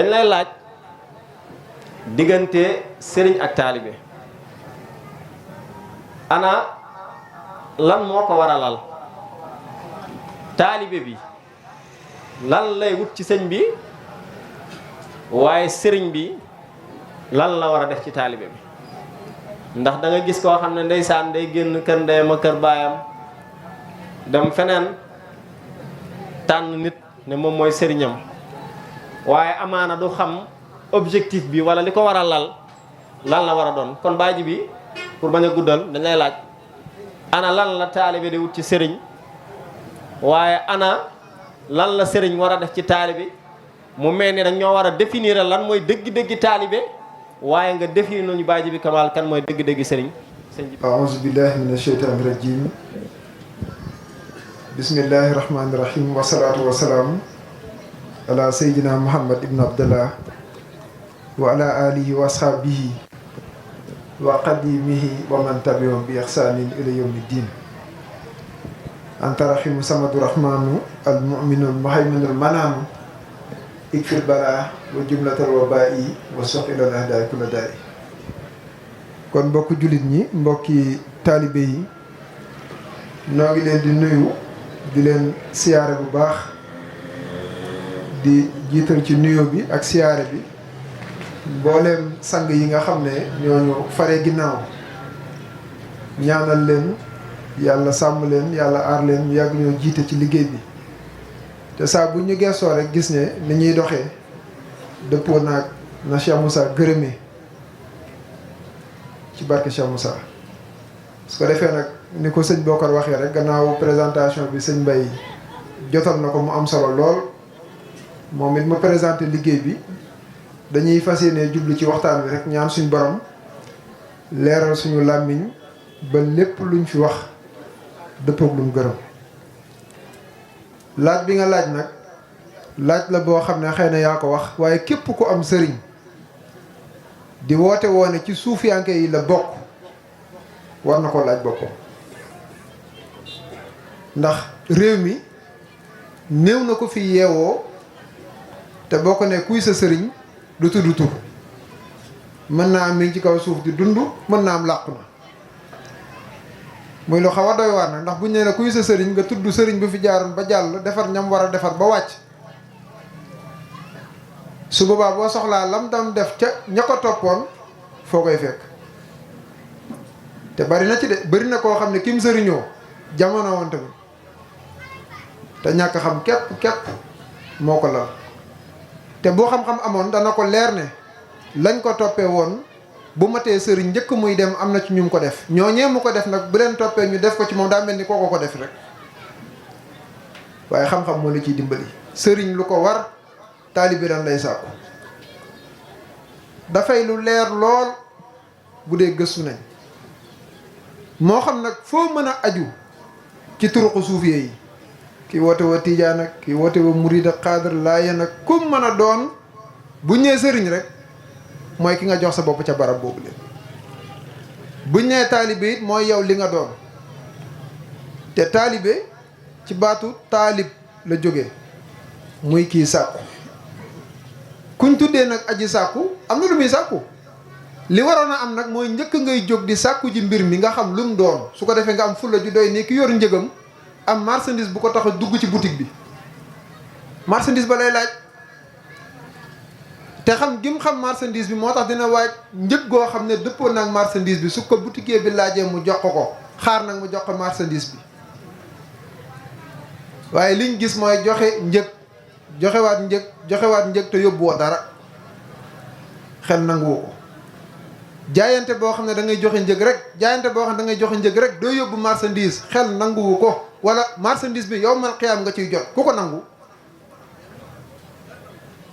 dañ lay laaj diggante sëriñ ak taalibe ana lan moo ko war a lal taalibe bi lan lay wut ci sëñ bi waaye sëriñ bi lan la war a def ci taalibe bi ndax da nga gis koo xam ne ndeysaan day génn kër ndeyam ak kër baayam dem feneen tànn nit ne moom mooy sëriñam waaye amaana du xam objectif bi wala li ko war a lal lan la war a doon kon baaji bi pour bañ a guddal dañ lay laaj ana lan la taalibe di wut ci sëriñ waaye ana lan la sëriñ war a def ci taalibe mu mel ni dañ ñoo war a définir lan mooy dëgg-dëggi taalibe waaye nga définir nañu baaji bi Kamal kan mooy dëgg-dëggi sëriñ a'uuzu billahi mina sheytaani rajiim bismillahi rahmaani rahiim wasalaatu wasalaam ala sayyidina muhammad ibn abdullah wa ala alihi wa ashaabihi wa qadimihi wa man tabi'ahum bi ihsaanin ila yawmi ddin anta rahimu samadu rahmanu al mu'minu al muhayminu al manaanu ikfir balaa wa jumlatal wabaa'i wa sox ilal ahdaay kulla daay kon mbokki jullit ñi mbokki taalibe yi noo ngi leen di nuyu di leen siyaare bu baax di jiital ci nuyo bi ak siyaare bi mbooleem sang yi nga xam ne ñooñu fare ginnaaw ñaanal leen yàlla sàmm leen yàlla aar leen ñu yàgg ñoo jiite ci liggéey bi te saa bu ñu gëstoo rek gis ne ni ñuy doxee dëppoo naag na Cheikh Moussa gërëmee ci barke Cheikh Moussa su ko defee nag ni ko sëñ Bokar waxee rek gannaaw présentation bi sëñ Mbaye jotal na ko mu am solo lool moom it mu présenté liggéey bi dañuy fas yéene jublu ci waxtaan bi rek ñaan suñ borom leeral suñu làmmiñ ba lépp luñ fi wax dëppoog lu mu gërëm laaj bi nga laaj nag laaj la boo xam ne xëy na yaa ko wax waaye képp ku am sëriñ di woote woone ci suufiyanke yi la bokk war na ko laaj boppam ndax réew mi néew na ko fi yeewoo te boo ko ne kuy sa sëriñ du tudd tur mën naa am mi ngi ci kaw suuf di dund mën naa am làqu na muy lu xaw a doy waar nag ndax buñ nee ne kuy sa sëriñ nga tudd sëriñ bu fi jaaroon ba jàll defar ñam war a defar ba wàcc su boobaa boo soxlaa lam dam def ca ña ko toppoon foo koy fekk te bari na ci de bari na koo xam ne kim sëriñoo jamono woon tamit te ñàkk xam képp moo ko lal te boo xam-xam amoon dana ko leer ne lañ ko toppee woon bu matee sëriñ njëkk muy dem am na ci ñu ko def ñooñee mu ko def nag bu leen toppee ñu def ko ci moom daa mel ni kooko ko def rek waaye xam-xam moo la ciy dimbali sëriñ lu ko war taalibe dan lay sàkku dafay lu leer lool bu dee gëstu nañ moo xam nag foo mën a aju ci turuqu suufiye yi kii woote wa tijaan ak kii woote wa murid ak xaadar laayeen ak kum mën a doon bu ñëwee sëriñ rek mooy ki nga jox sa bopp ca barab boobu leen buñ nee taalibe it mooy yow li nga doon te taalibe ci baatu taalib la jóge muy kii sàkku kuñ tuddee nag aji sàkku am na lu muy sàkku li waroon a am nag mooy njëkk ngay jóg di sàkku ji mbir mi nga xam lu mu doon su ko defee nga am fulla ju doy ni ki yor njëgam am marchandise bu ko tax a dugg ci boutique bi marchandise ba lay laaj te xam gim xam marchandise bi moo tax dina waaj njëg goo xam ne dëppoo nag marchandise bi su ko boutiquier bi laajee mu jox ko xaar nag mu jox ko marchandise bi waaye liñ gis mooy joxe njëg joxewaat njëg te yóbbuwoo dara xel nanguwu ko jaayante boo xam ne da ngay joxe njëg rek jaayante boo xam ne da ngay joxe njëg rek doo yóbbu marchandise xel nanguwu ko wala marchandise bi yow mal xiyaam nga ciy jot ku ko nangu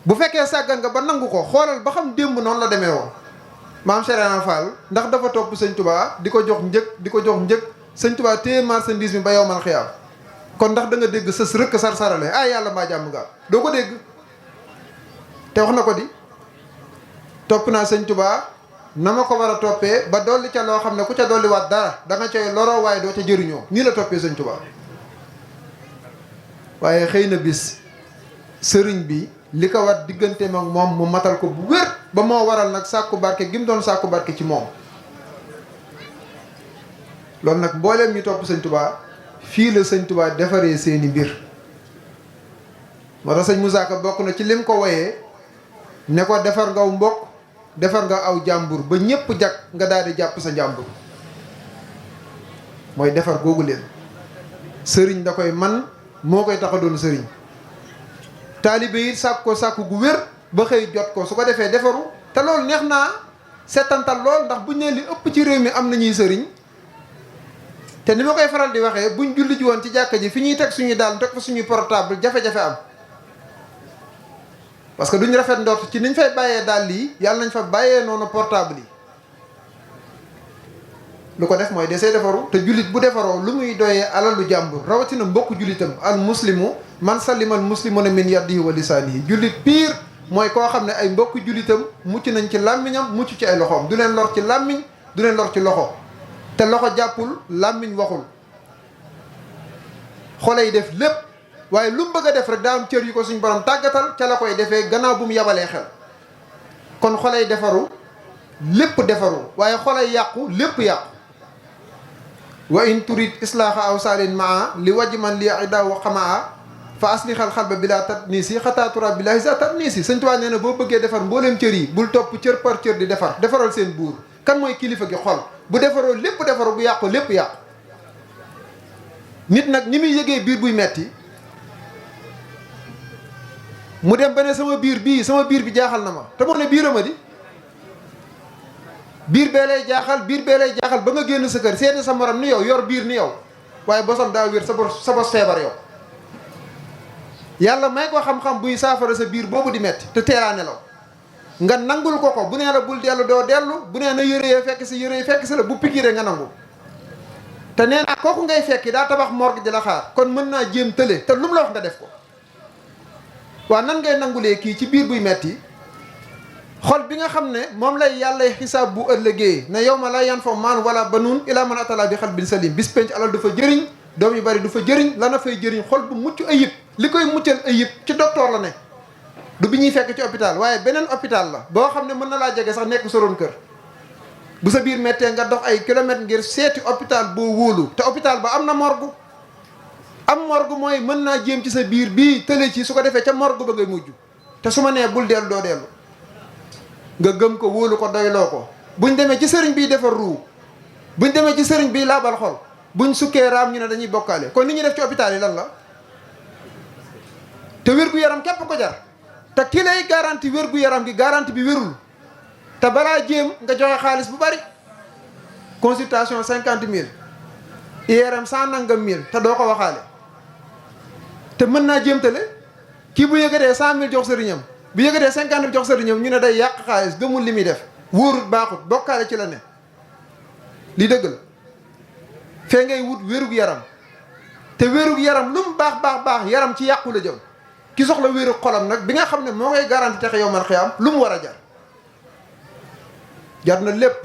bu fekkee sàggan nga ba nangu ko xoolal ba xam démb noonu la demee woon maam Serigne Fall ndax dafa topp sëñ Touba di ko jox njëg sëñ Touba téye marchandise bi ba yow mal xiyaam kon ndax da nga dégg sës rëkk sar-sarale yàlla mbaa jàmm nga doo ko dégg te wax na ko di topp naa sëñ Touba na ma ko war a toppee ba dolli ca loo xam ne ku ca dolli waat dara da nga coy loroo waaye doo ca jëriñoo nii la toppee sëñ Touba waaye xëy na bis sëriñ bi li ko war digganteem ak moom mu matal ko bu wér ba moo waral nag sàkku barke gi mu doon sàkku barke ci moom. loolu nag mbooleem ñu topp sëñ Touba fii la sëñ Touba defaree seeni mbir moo tax sëñ Moussa Ka bokk na ci lim ko woyee ne ko defar ngaw mbokk defar nga aw jàmbur ba ñépp jag nga daal di jàpp sa jàmbur. mooy defar googu leen sëriñ da koy man moo koy tax a doon sëriñ. taalibe yi sàkk ko sàkku gu wér ba xëy jot ko su ko defee defaru te loolu neex naa seetantal lool ndax buñ ne li ëpp ci réew mi am nañuy sëriñ te ni ma koy faral di waxee buñ julli ji woon ci jàkka ji fi ñuy teg suñuy daal teg fa suñuy portable jafe-jafe am parce que duñ rafet ndort ci niñ fay bàyyee daal yi yàlla nañ fa bàyyee noonu portable yi lu ko def mooy desee defaru te jullit bu defaroo lu muy doyee alalu jàmbur rawatina mbokk jullitam al muslimu man sallimal muslimuna min yadihi wa lisaanihi jullit pire mooy koo xam ne ay mbokk jullitam mucc nañ ci làmmiñam mucc ci ay loxoom du leen lor ci làmmiñ du leen lor ci loxo te loxo jàppul làmmiñ waxul xole yi def lépp waaye lu mu bëgg a def rek daa am cër yu ko suñ borom tàggatal ca la koy defee gannaaw bu mu yabalee xel kon xole yi defaru lépp defaru waaye xole yi yàqu lépp yàqu wa in turid islaaha aw saalin maa li wajman li ida wa xamaa fa aslixal xalba bi laa tat nii si xataatura bi laa sa tat nii si sëñ Tuubaa nee na boo bëggee defar mbooleem cër yi bul topp cër par cër di defaral seen buur kan mooy kilifa gi xol bu defaroo lépp defaru bu yàqu lépp yàqu nit nag ni muy yëgee biir buy metti mu dem ba ne sama biir bi jaaxal na ma te moo ne biirama di biir bee lay jaaxal ba nga génn sa kër seeti sa morom ni yow yor biir ni yow waaye bosam daa wér sa bos feebar yow yàlla may ko xam-xam buy saafara sa biir boobu di metti te teelaa nelaw nga nangul ko bu nee la bul dellu doo dellu bu nee na yëree fekk si la bu pikiree nga nangu te nee naa kooku ngay fekki daa tabax morgue di la xaar kon mën naa jéem tële te lu mu la wax nga def ko waaw nan ngay nangulee kii ci biir buy metti xol bi nga xam ne moom lay yàlla xisaab bu ëllëgee ne yow ma la yan fa maan wala banuun ilaa man atala bi xalbin salim bis penc alal du fa jëriñ doom yu bari du fa jëriñ lana fay jëriñ xol bu mucc ayib li koy muccal ayib ci docteur la ne du bi ñuy fekk ci hôpital waaye beneen hôpital la boo xam ne mën na laa jege sax nekk soroon kër bu sa biir méttee nga dox ay kilomètres ngir seeti hôpital boo wóolu te hôpital ba am na morgue am morgue mooy mën naa jéem ci sa biir bii tële ci su ko defee ca morgue ba ngay mujj te su ma nee bul dellu doo dellu nga gëm ko wóolu ko doyloo ko buñ demee ci sëriñ biy defar ruu buñ demee ci sëriñ biy laabal xol buñ sukkee raam ñu ne dañuy bokkaale kon li ñuy def ci hôpital yi lan la te wér-gu-yaram képp ko jar te ki lay garanti wér-gu-yaram gi garanti bi wérul te balaa jéem nga joxe xaalis bu bari consultation 50 000 IRM 100 nangam 1000 te doo ko waxaale te mën naa jéem tale kii bu yëgatee 100 000 jox sëriñam bu yëgatee 50 000 jox sëriñam ñu ne day yàq xaalis gëmul li muy def wóorut baaxut bokkaale ci la ne li dëgg la fee ngay wut wérug yaram te wérug yaram lu mu baax yaram ci yàqu la jëm ki soxla wérug xolam nag bi nga xam ne moo koy garanti texe yow man xiyaam lu mu war a jar na lépp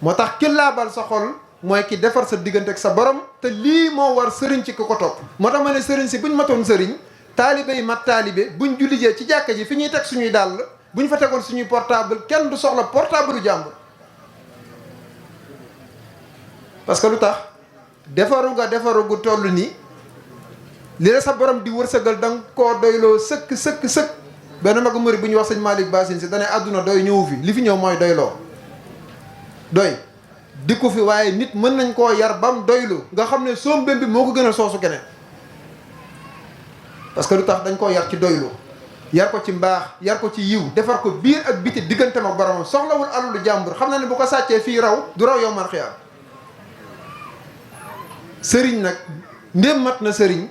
moo tax ki laabal sa xol mooy ki defar sa diggante ak sa borom te lii moo war sëriñ ci ku ko topp moo tax ma ne sëriñ si buñ matoon sëriñ taalibe yi mat taalibe buñ jullijee ci jàkka ji fi ñuy teg suñuy dàll buñ fa tegoon suñuy portable kenn du soxla portable du jàmbur parce que lu tax defaru gu toll ni li la sa borom di wërsëgal da nga koo doyloo sëkk benn magu murid bu ñuy wax sëñ Malick Bassine si dane àdduna doy ñëwu fi li fi ñëw mooy doyloo doy dikku fi waaye nit mën nañ koo yar bam doylu nga xam ne sombem bi moo ko gënal soosu keneen parce que lu tax dañ koo yar ci doylu yar ko ci mbaax yar ko ci yiw defar ko biir ak biti digganteem ak boromam soxlawul alalu jàmbur xam na ne bu ko sàccee fii raw du raw yow man xiyaam sëriñ nag ndéem mat na sëriñ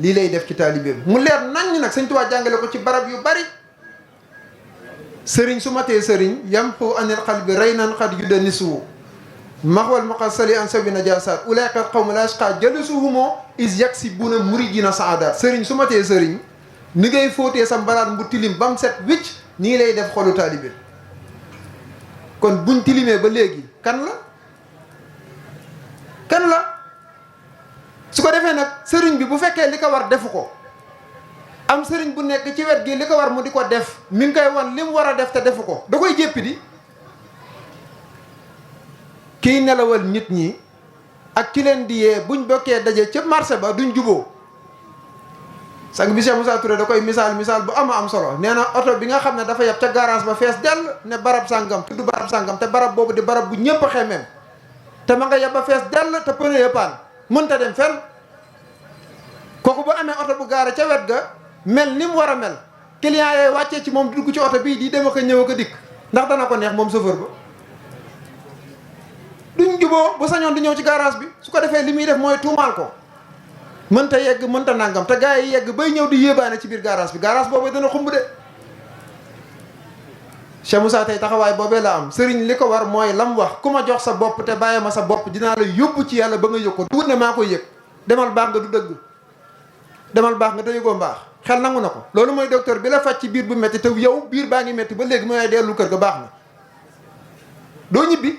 lii lay def ci taalibeem mu leer naññ nag sëñ Tuubaa jàngale ko ci barab yu bari sëriñ su matee sëriñ yamxu anil qalbi raynan xad yudda nisuwu maxwal maqasali an sawi najasat ulaykat xawma la yasqa jalisuhumoo is yaksibuna muridina saadat sëriñ su matee sëriñ ni ngay fóotee sa mbaraat bu tilim ba mu set wicc nii lay def xolu taalibe kon buñ tilimee ba léegi kan la su ko defee nag sëriñ bi bu fekkee li ko war defu ko am sëriñ bu nekk ci wet gi li ko war mu di ko def mi ngi koy wan li mu war a def te defu ko da koy jéppi di kiy nelawal nit ñi ak ki leen di yee buñ bokkee daje ca marché ba duñ juboo sang bi Cheikh Moussa Touré da koy misaal bu am solo nee na oto bi nga xam ne dafa yeb ca garage ba fees dell ne barab sàngam tudd barab sàngam te barab boobu di barab bu ñëpp a xemeem te ma nga yeb ba fees dell te pneu ya paan mënta dem fenn kooku bu amee oto bu gaare ca wet ga mel ni mu war a mel client yooyu wàccee ci moom dugg ci oto bii di dem ak a ñëw ak a dikk ndax dana ko neex moom chauffeur ba duñ juboo bu sañoon di ñëw ci garage bi su ko defee li muy def mooy tuumaal ko mënta yegg mënta nangam te gars yi yegg bay ñëw di yéebaane ci biir garage bi garage boobu dana xumb de Cheikh Moussa tey taxawaay boobee la am sëriñ li ko war mooy lam wax ku ma jox sa bopp te bàyyi ma sa bopp dinaa la yóbbu ci yàlla ba nga yëg ko du ne maa koy yëg demal baax nga du dëgg demal baax nga te yëgoo mbaax xel nangu na ko loolu mooy docteur bi la faj ci biir bu metti te yow biir baa ngi metti ba léegi mooy dellu kër ga baax na doo ñibbi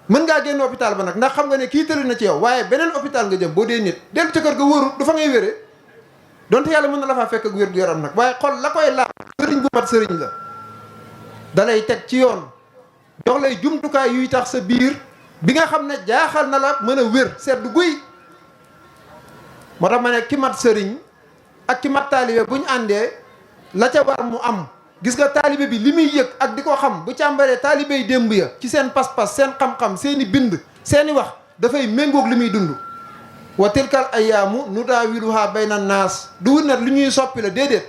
mën ngaa génn hôpital ba nag ndax xam nga ne kii tëri na ci yow waaye beneen hôpital nga jëm boo dee nit dellu ca kër ga wóorul du fa ngay wéree donte yàlla mën na la faa fekk ak wér gu yaram nag waaye xol la koy laaj sëriñ bu mat sëriñ la dalay teg ci yoon jox lay jumtukaay yuy tax sa biir bi nga xam ne jaaxal na la mën a wér seddu guy moo tax ma ne ki mat sëriñ ak ki mat taalibe bu ñu àndee la ca war mu am gis nga taalibe bi li muy yëg ak di ko xam bu càmbaree taalibe yi démb ya ci seen pas-pas seen xam-xam seeni bind seeni wax dafay méngoog li muy dund wa tilkal ayyaamu nudaawiluhaa bayna naas du wut nag lu ñuy soppi la déedéet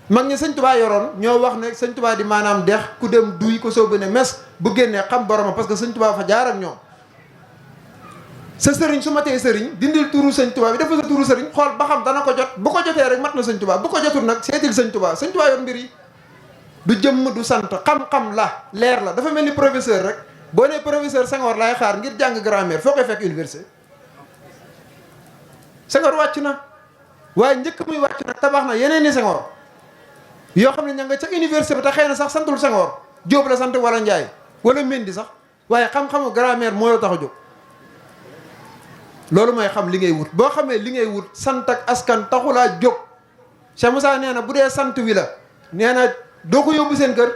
mag ñi sëñ Tubaa yoroon ñoo wax ne sëñ Tubaa di maanaam dex ku dem duy ko soobu ne mes bu génnee xam boromam parce que sëñ Tubaa fa jaar ak ñoom sa sëriñ su matee sëriñ dindil turu sëñ Tubaa bi dafa sa turu sëriñ xool ba xam dana ko jot bu ko jotee rek mat na sëñ Tubaa bu ko jotul nag seetil sëñ Tubaa yor mbir yi du jëmm du sant xam-xam la leer la dafa mel ni professeur rek boo nee professeur Senghor laay xaar ngir jàng grammaire foo koy fekk université Senghor wàcc na waaye njëkk muy wàcc nag tabax na yeneen ni Senghor yoo xam ne ña nga ca université bi te xëy na sax santul Senghor Jóob la sant wala Njaay wala Mendi sax waaye xam-xamu grammaire moo la tax a jóg loolu mooy xam li ngay wut boo xamee li ngay wut sant ak askan taxulaa jóg Cheikh Moussa nee na bu dee sant wi la nee na doo ko yóbbu seen kër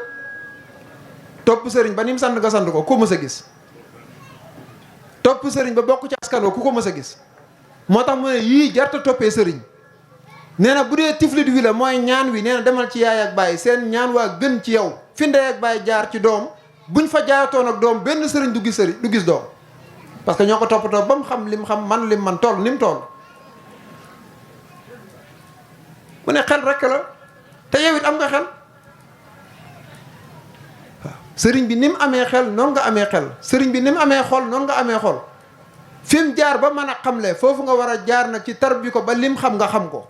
topp sëriñ ba ni mu sant nga sant ko ku mës a gis topp sëriñ ba bokk ci askan wa ku ko mës a gis moo tax mu ne yii jarta toppee sëriñ nee na bu dee tiflit wi la mooy ñaan wi nee na demal ci yaay ak baay seen ñaan waa gën ci yow fi ndey ak baay jaar ci doom buñ fa jaaratoon ak doom benn sëriñ du gis doom parce que ñoo ko toppatoo ba mu xam lim xam man lim man toll ni mu toll mu ne xel rek la te yow it am nga xel waaw sëriñ bi ni mu amee xel noonu nga amee xel sëriñ bi ni mu amee xol noonu nga amee xol fi mu jaar ba mën a xamle foofu nga war a jaar nag ci tarbi ko ba lim xam nga xam ko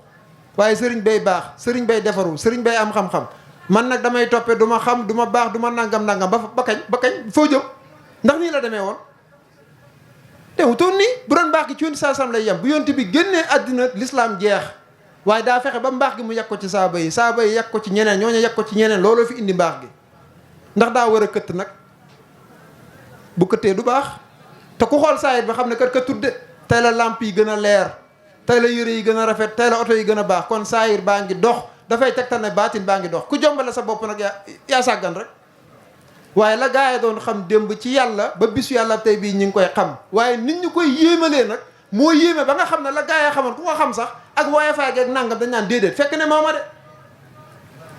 waaye sëriñ bay baax sëriñ bay defaru sëriñ bay am xam-xam man nag damay toppe du ma xam du ma baax du ma nangam ba kañ foo jëm ndax nii la demee woon teewutoon nii bu doon mbaax gi ci yonti saa sam lay yem bu yonti bi génnee àddina lislaam jeex waaye daa fexe ba mbaax gi mu yàq ko ci saaba yi yàq ko ci ñeneen ñooñu yàq ko ci ñeneen looloo fi indi mbaax gi ndax daa war a këtt nag bu këttee du baax te ku xool saayit ba xam ne kat tudde tey la lamp yi gën a leer tey la yëre yi gën a rafet tey la oto yi gën a baax kon saayir baa ngi dox dafay tegtal ne baatin baa ngi dox ku jombale sa bopp nag yaa sàggan rek waaye la gaa yi doon xam démb ci yàlla ba bisu yàlla tey bii ñu ngi koy xam waaye nit ñu koy yéemalee nag moo yéeme ba nga xam ne la gaa yi xamoon ku ko xam sax ak waaye faay geeg nangam dañ naan déedéet fekk ne mooma de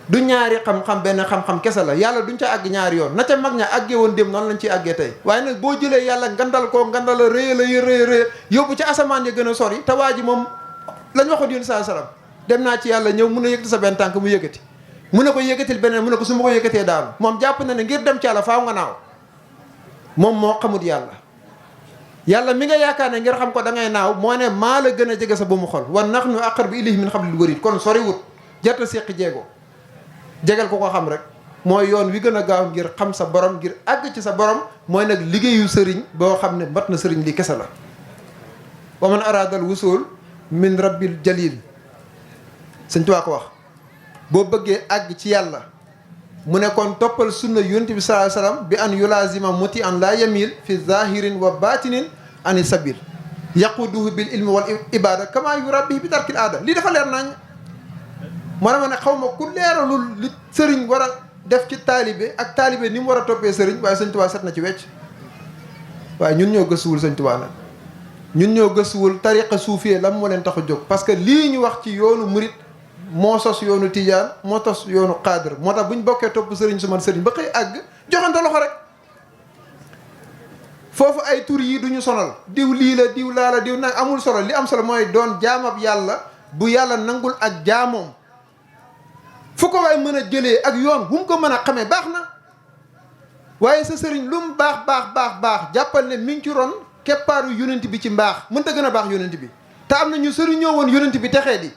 du ñaari xam-xam benn xam-xam kese la yàlla duñ ca àgg ñaari yoon na ca mag ña àggee woon démb noonu lañ ciy àggee tey waaye nag boo jëlee yàlla ngandal koo ngandal a rëy yóbbu ci asamaan ya gën a sori te waa ji moom lañ waxoon yéen saa salaam dem naa ci yàlla ñëw mun a yëkkati sa benn tànk mu yëkkati mu ne ko yëkkatil beneen mu ne ko su ma ko yëkkatee daanu moom jàpp na ne ngir dem ci yàlla faaw nga naaw moom moo xamut yàlla mi nga yaakaar ne ngir xam ko da ngay naaw moo ne maa la gën a jege sa bu mu xol wan nahnu aqrabu ilayhi min hablil warid kon sori wut jarta séqi jéego jegal ko xam rek mooy yoon wi gën a gaaw ngir xam sa borom ngir àgg ci sa borom mooy nag liggéeyu sëriñ boo xam ne mat na sëriñ li kese la wa man araadal wusul min rabbil jalil sëñ Tuubaa ko wax boo bëggee àgg ci yàlla mu ne kon toppal sunna yonent bi sallallahu alayhi wasallam bi an yulazima muti an la yamil fi zahirin wa batinin ani sabil yaquduhu bil ilmi wal ibada kama yurabbi bi tarkil aada lii dafa leer nañ moo dama ne xaw ma ku leeralul li sëriñ war a def ci taalibe ak taalibe ni mu war a toppee sëriñ waaye sëñ Tuubaa set na ci wecc waaye ñun ñoo gëstuwul sëñ Tuubaa nag ñun ñoo gëstuwul tariqa suufiyee lan moo leen tax a jóg parce que lii ñu wax ci yoonu murit moo sos yoonu tijaan moo sos yoonu xaadir moo tax bu ñu bokkee topp sëriñ su man sëriñ ba xëy àgg joxante loxo rek foofu ay tur yi duñu sonal diw lii la diw laa la diw nag amul solo li am solo mooy doon jaamab yàlla bu yàlla nangul ak jaamoom fu ko waay mën a jëlee ak yoon bu mu ko mën a xamee baax na waaye sa sëriñ lu mu baax jàppal ne mi ngi ci ron keppaaru yonent bi ci mbaax mënta gën a baax yonent bi te am na ñu sëriñoo woon yonent bi texee di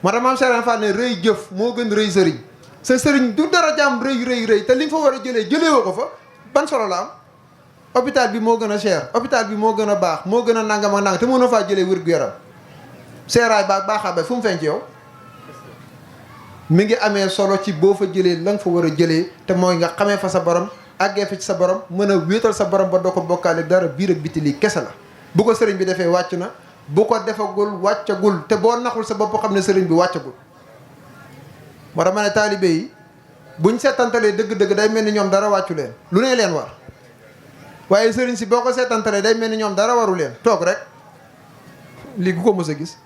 moo tax maam Serigne Fall ne rëy jëf moo gën rëy sëriñ sa sëriñ du dara jaam rëy te li nga fa war a jëlee woo ko fa ban solo la am hôpital bi moo gën a cher hôpital bi moo gën a baax moo gën a nangam ak nangam te mënoo faa jëlee wér-gu-yaram seeraay baaxaa bay fu mu feeñ ci yow mi ngi amee solo ci boo fa jëlee la nga fa war a jëlee te mooy nga xamee fa sa borom àggee fa ci sa borom mën a wéetal sa borom ba doo ko bokkaale dara biir ak biti lii kese la bu ko sëriñ bi defee wàcc na bu ko defagul wàccagul te boo naxul sa bopp xam ne sëriñ bi wàccagul moo tax ma ne taalibe yi buñ seetantalee dëgg-dëgg day mel ni ñoom dara wàccu leen lu ne leen war waaye sëriñ si boo ko seetantalee day mel ni ñoom dara waru leen toog rek lii ku ko mës a gis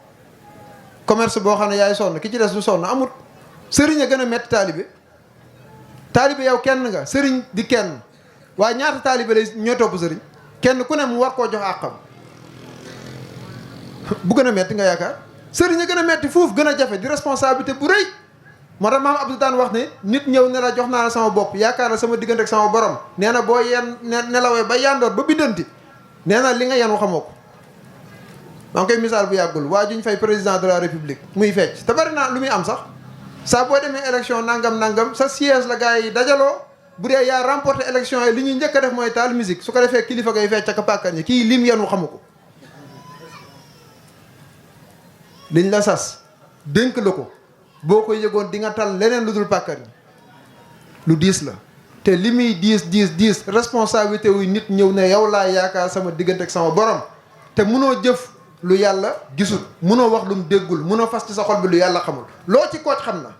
commerce boo xam ne yaay sonn ki ci des du sonn amut sëriñ a gën a metti taalibe yow kenn nga sëriñ di kenn waaye ñaata taalibe lay ñoo topp sëriñ kenn ku ne mu war koo jox àqam bu gën a metti nga yaakaar sëriñ a gën a metti fuuf gën a jafe di responsabilité bu rëy moo tax maam Abdou daan wax ne nit ñëw ne la jox naa la sama bopp yaakaar la sama diggante ak sama borom nee na boo yenn nelawee ba yandoor ba biddanti nee na li nga yen xamoo ko maa ngi koy misaal bu yàggul waa juñ fay président de la république muy fecc te bari naa lu muy am sax saa boo demee élection nangam sa siège la gars yi dajaloo bu dee yaa remporté élection yi li ñuy njëkk a def mooy taal musique su ko defee kilifa ngay fecc ak pàkkan yi kii lim yenu xamu ko liñ la sas dénk la ko boo ko yëgoon di nga tal leneen lu dul pàkkan yi lu diis la te li muy diis responsabilité wu nit ñëw ne yow laa yaakaar sama diggante ak sama borom te munoo jëf lu yàlla gisul munoo wax lu mu déggul munoo fas ci sa xol bi lu yàlla xamul loo ci kooc xam na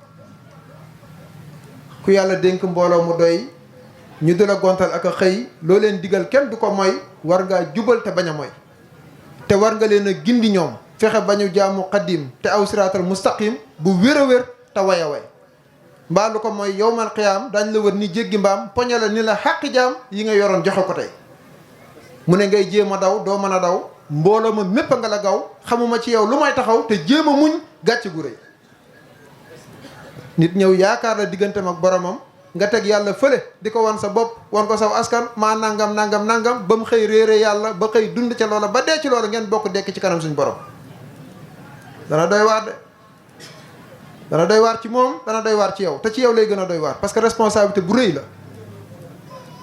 ku yàlla dénk mbooloo mu doy ñu di la gontal ak a xëy loo leen digal kenn du ko mooy war ngaa jubal te bañ a mooy te war nga leen a gindi ñoom fexe bañu jaamu xaddim te aw siraatal mustaqim bu wér a wér te way a way mbaa lu ko mooy yowmal qiyaam dañ la wër ni jéggi mbaam poñe la ni la xàqi jaam yi nga yoroon joxe ko tey mu ne ngay jéem a daw doo mën a daw mbooloo ma mépp nga la gaw xamuma ci yow lu may taxaw te jéem a muñ gàcce gu rëy nit ñëw yaakaar la digganteem ak boromam nga teg yàlla fële di ko wan sa bopp wan ko saw askan maa nangam ba mu xëy réere yàlla ba xëy dund ca loola ba dee ci loola ngeen bokk dekk ci kanam suñ borom dana doy waar de dana doy waar ci moom dana doy waar ci yow te ci yow lay gën a doy waar parce que responsabilité bu rëy la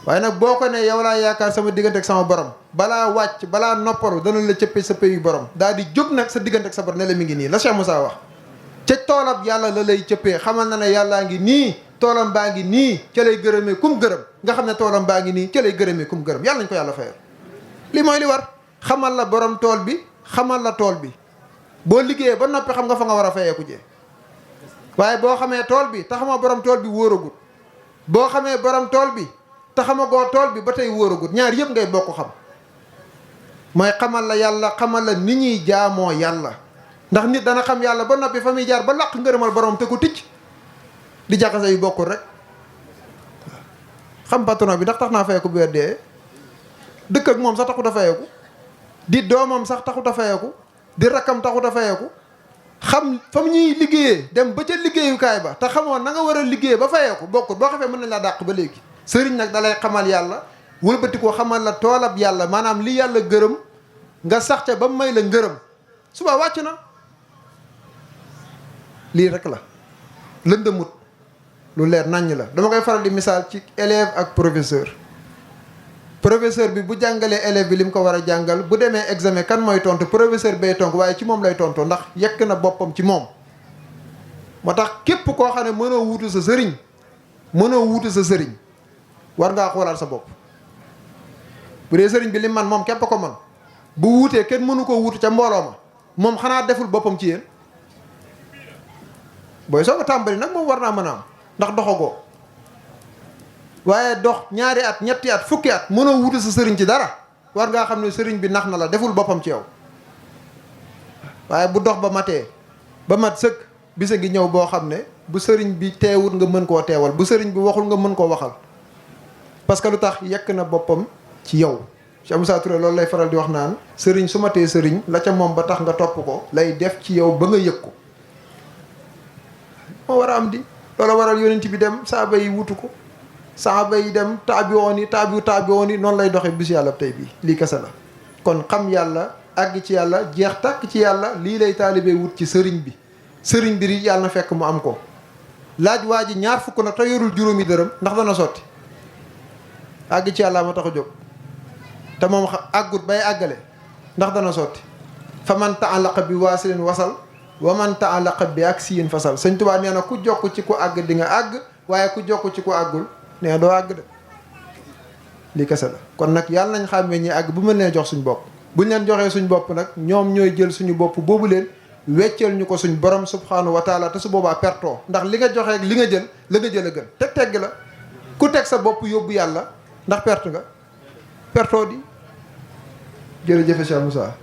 waaye nag boo ko ne yow laa yaakaar sama diggante ak sama borom balaa wàcc balaa noppalu dana la cëppee sa pays borom daal di jóg nag sa diggante ak sa borom ne la mi ngi nii la Cheikh Moussa wax ca toolab yàlla la lay cëppee xamal na ne yàllaa ngi nii toolam baa ngi nii ca lay gërëmee kum gërëm nga xam ne toolam baa ngi nii ca lay gërëmee kum gërëm yàlla nañ ko yàlla fayal li mooy li war xamal la borom tool bi xamal la tool bi boo liggéeyee ba noppi xam nga fa nga war a fayeeku jee waaye boo xamee tool bi te xamoo borom tool bi wóoragut boo xamee borom tool bi te xamagoo tool bi ba tey wóoragut ñaar yëpp ngay bokk xam mooy xamal la yàlla xamal la ni ñuy jaamoo yàlla ndax nit dana xam yàlla ba noppi fa muy jaar ba laq ngërëmal borom te ko ticc di jaxase yu bokkul rek xam patron bi ndax tax naa fayeeku bu weer dee dëkk ak moom sax taxut a fayeeku di doomam sax taxut a fayeeku di rakkam taxut a fayeeku xam fa mu ñuy liggéeyee dem ba ca liggéeyukaay ba te xamoon na nga war a liggéeyee ba fayeeku bokkul boo xafee mën nañ laa dàq ba léegi sëriñ nag dalay xamal yàlla wëlbati ko xamal la toolab yàlla maanaam li yàlla gërëm nga sax ca ba mu may la ngërëm suba wàcc na lii rek la lëndëmut lu leer naññ la dama koy faral di misaal ci élève ak professeur bi bu jàngalee élève bi li mu ko war a jàngal bu demee examen kan mooy tontu professeur bay tontu waaye ci moom lay tontu ndax yekk na boppam ci moom moo tax képp koo xam ne mënoo wuutu sa sëriñ war ngaa xoolaat sa bopp bu dee sëriñ bi li man moom képp ko man bu wuutee kenn mënu koo wuutu ca mbooloo ma moom xanaa deful boppam ci yéen booy soog a tàmbali nag moom war naa mën a am ndax doxagoo waaye dox ñaari at ñetti at fukki at mënoo wutu sa sëriñ ci dara war ngaa xam ne sëriñ bi nax na la deful boppam ci yow waaye bu dox ba matee ba mat sëkk bisa ngi ñëw boo xam ne bu sëriñ bi teewut nga mën koo teewal bu sëriñ bi waxul nga mën koo waxal parce que lu tax yekk na boppam ci yow Cheikh Moussa Touré loolu lay faral di wax naan sëriñ su matee sëriñ la ca moom ba tax nga topp ko lay def ci yow ba nga yëg ko moo war a am di loola waral yonent bi dem saaba yi wutu ko saaba yi dem taabiwoon yi noonu lay doxee bis yàlla tey bii lii kese la kon xam yàlla àgg ci yàlla jeex tàkk ci yàlla lii lay taalibee wut ci sëriñ bi sëriñ bi yàlla na fekk mu am ko laaj waa ji ñaar fukk na te yorul juróomi dërëm ndax dana sotti àgg ci yàlla ma tax a jóg te moom àggut bay àggale ndax dana sotti fa man taalaqa bi waasilin wasal wa man taalaqa bi ak siyin fasal sëñ Tuubaa nee na ku jokk ci ku àgg di nga àgg waaye ku jokk ci ku àggul nee na doo àgg de lii kese la kon nag yàlla nañ xàmmee ñi àgg bu mën leen jox suñ bopp buñ leen joxee suñ bopp nag ñoom ñooy jël suñu bopp boobu leen wecceel ñu ko suñ borom subhanahu wa taala te su boobaa pertoo ndax li nga joxee li nga jël la nga jël a gën tegg la ku teg sa bopp yóbbu yàlla ndax perte nga pertoo di jërëjëf Cheikh Moussa